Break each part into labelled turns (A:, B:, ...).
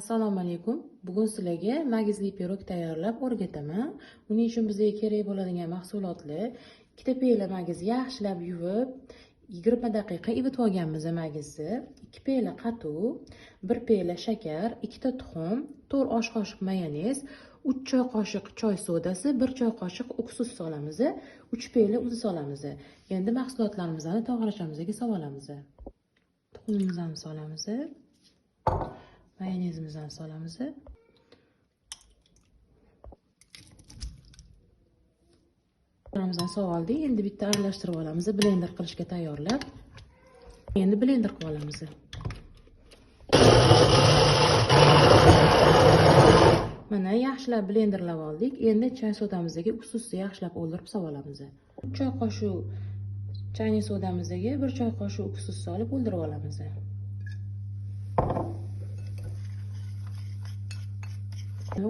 A: Assalomu alaykum. Bugun sizlarga magizli pirog tayyorlab o'rgataman. Buning uchun bizga kerak bo'ladigan mahsulotlar: 2 piyola magiz yaxshilab yuvib, 20 daqiqa ivitib olganmiz magizni, 2 piyola qatiq, 1 piyola shakar, 2 ta tuxum, 4 osh qoshiq mayonez, 3 choy qoshiq choy sodasi, 1 choy qoshiq uksus solamiz, 3 piyola un solamiz. Endi mahsulotlarimizni tog'orachamizga solib olamiz. Tuxumimizni solamiz. Mayonezimizni solamiz. Tuxumimizni solib oldik. Endi bitta aralashtirib olamiz, blender qilishga tayyorlab. Endi blender qilib olamiz. Mana yaxshilab blenderlab oldik. Endi choy sodamizdagi uksusni yaxshilab o'ldirib solib olamiz. 3 choy qoshiq choyning sodamizga 1 choy qoshiq uksus solib o'ldirib olamiz.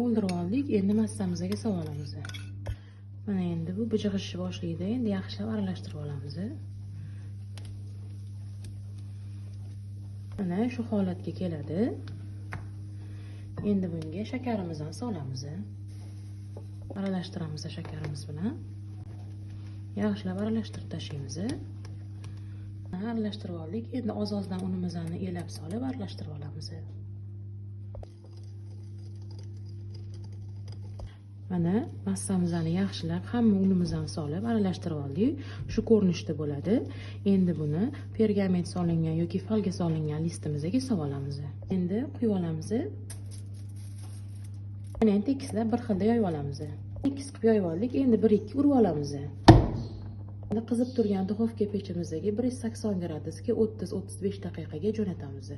A: O'ldirib oldik. Endi massamizga solib olamiz. Mana endi bu bijig'ishni boshlaydi. Endi yaxshilab aralashtirib olamiz. Mana shu holatga keladi. Endi bunga shakarimizni solamiz. Aralashtiramiz shakarimiz bilan. Yaxshilab aralashtirib tashlaymiz. Aralashtirib oldik. Endi oz-ozdan unimizni elab solib aralashtirib olamiz. Mana massamizni yaxshilab hamma unimizni solib aralashtirib oldik. Shu ko'rinishda bo'ladi. Endi buni pergament solingan yoki folga solingan listimizga solib olamiz. Endi quyib olamiz. Mana endi tekislab bir xilda yoyib olamiz. Tekis qilib yoyib oldik. Endi 1-2 urib olamiz. Endi qizib turgan duxovka pechimizga 180 gradusga 30-35 daqiqaga jo'natamiz.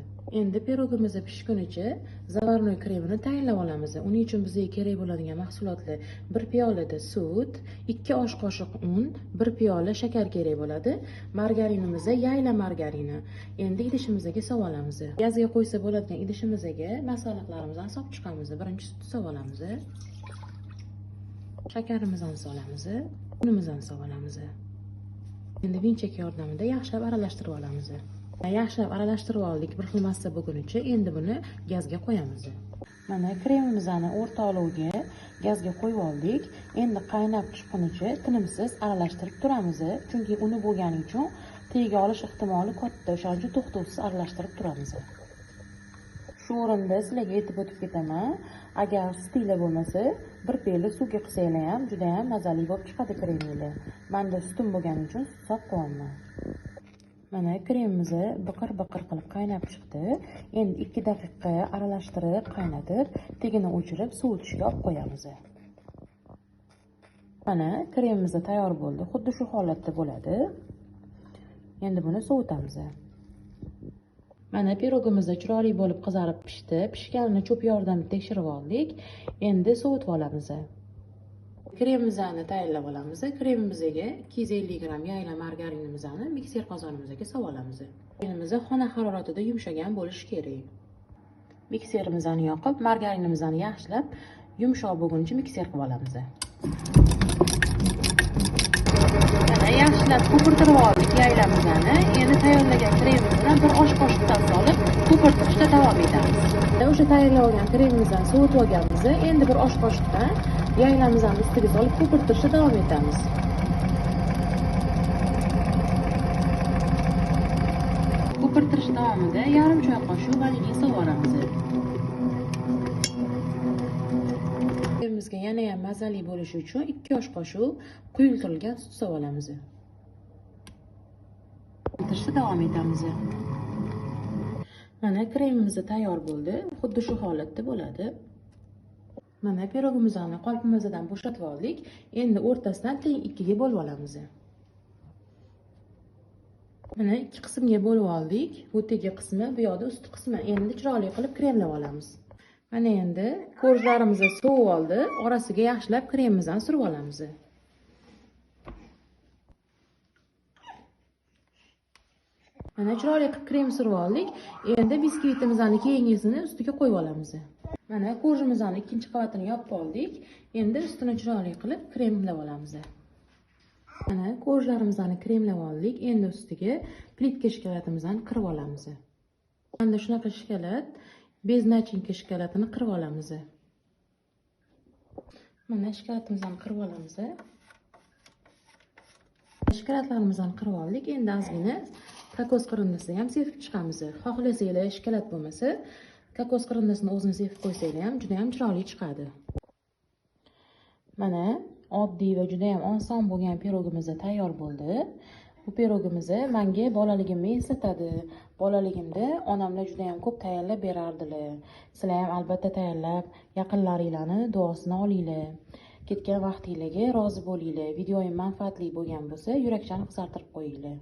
A: Endi pirogimiz pishgunicha zavarnoy kremini tayyorlab olamiz. Uning uchun bizga kerak bo'ladigan mahsulotlar: 1 piyolada sut, 2 osh qoshiq un, 1 piyola shakar kerak bo'ladi. Margarinimiz yayla margarini. Endi idishimizga solib olamiz. Gazga qo'ysa bo'ladigan idishimizga masalliqlarimizni solib chiqamiz. Birinchi sutni solib olamiz. Shakarimizni solamiz. Unimizni solib olamiz. Endi vinchak yordamida yaxshilab aralashtirib olamiz. Yaxshilab aralashtirib oldik bir xil massa bo'lgunicha. Endi buni gazga qo'yamiz. Mana kremimizni o'rta olovga gazga qo'yib oldik. Endi qaynab chiqqunicha tinimsiz aralashtirib turamiz. Chunki uni bo'lgani uchun tega olish ehtimoli katta. O'shaning uchun to'xtovsiz aralashtirib turamiz. Shu o'rinda sizlarga aytib o'tib ketaman. Agar sutinglar bo'lmasa, 1 piyola suvga qilsanglar ham juda ham mazali bo'lib chiqadi kreminglar. Menda sutim bo'lgani uchun sut solib qo'yaman. Mana kremimiz biqir-biqir qilib qaynab chiqdi. Endi 2 daqiqa aralashtirib, qaynatib, tagini o'chirib, sovutishga olib qo'yamiz. Mana kremimiz tayyor bo'ldi. Xuddi shu holatda bo'ladi. Endi buni sovutamiz. Mana pirogimiz chiroyli bo'lib qizarib pishdi. Pishganini cho'p yordamida tekshirib oldik. Endi sovutib olamiz. Kremimizni tayyorlab olamiz. Kremimizga 250 gram yayla margarinimizni mikser qozonimizga solib olamiz. Kremimiz xona haroratida yumshagan bo'lishi kerak. Mikserimizni yoqib, margarinimizni yaxshilab yumshoq bo'lguncha mikser qilib olamiz. Mana yaxshilab ko'pirtirib oldik yaylamizni. Endi tayyorlagan kremimizni bir osh qoshiqdan solib ko'pirtirishda davom etamiz. O'sha tayyorlab olgan kremimizni sovutib olganmiz. Endi bir osh qoshiqdan yaylamizni ustiga solib ko'pirtirishda davom etamiz. Ko'pirtirish davomida yarim choy qoshiq vanilin solib olamiz. Kremimizga yana ham mazali bo'lishi uchun 2 osh qoshiq quyultirilgan sut solib olamiz. Ko'pirtirishda davom etamiz. Mana kremimiz tayyor bo'ldi. Xuddi shu holatda bo'ladi. Mana pirogimizni qolpimizdan bo'shatib oldik. Endi o'rtasidan teng 2 ga bo'lib olamiz. Mana 2 qismga bo'lib oldik. Bu tegi qismi, bu yoqda usti qismi. Endi chiroyli qilib kremlab olamiz. Mana endi korjlarimiz sovib oldi. Orasiga yaxshilab kremimizni surib olamiz. Mana chiroyli qilib krem surib oldik. Endi biskvitimizni keyingisini ustiga qo'yib olamiz. Mana korjimizni ikkinchi qavatini yopib oldik. Endi ustini chiroyli qilib kremlab olamiz. Mana korjlarimizni kremlab oldik. Endi ustiga plitka shokoladimizni qirib olamiz. Mana shunaqa shokolad Без начинка shokoladini qirib olamiz. Mana shokoladimizni qirib olamiz. Shokoladlarimizni qirib oldik. Endi ozgina kokos qirindisini ham sepib chiqamiz. Xohlasanglar, shokolad bo'lmasa, kokos qirindisini o'zini sepib qo'ysanglar ham juda ham chiroyli chiqadi. Mana, oddiy va juda ham oson bo'lgan pirogimiz tayyor bo'ldi. Bu pirogimiz menga bolaligimni eslatadi. Bolaligimda onamlar juda ham ko'p tayyorlab berardilar. Sizlar ham albatta tayyorlab, yaqinlaringlarni duosini olinglar. Ketgan vaqtinglarga rozi bo'linglar. Videoyim manfaatli bo'lgan bo'lsa, yurakchani qizartirib qo'yinglar.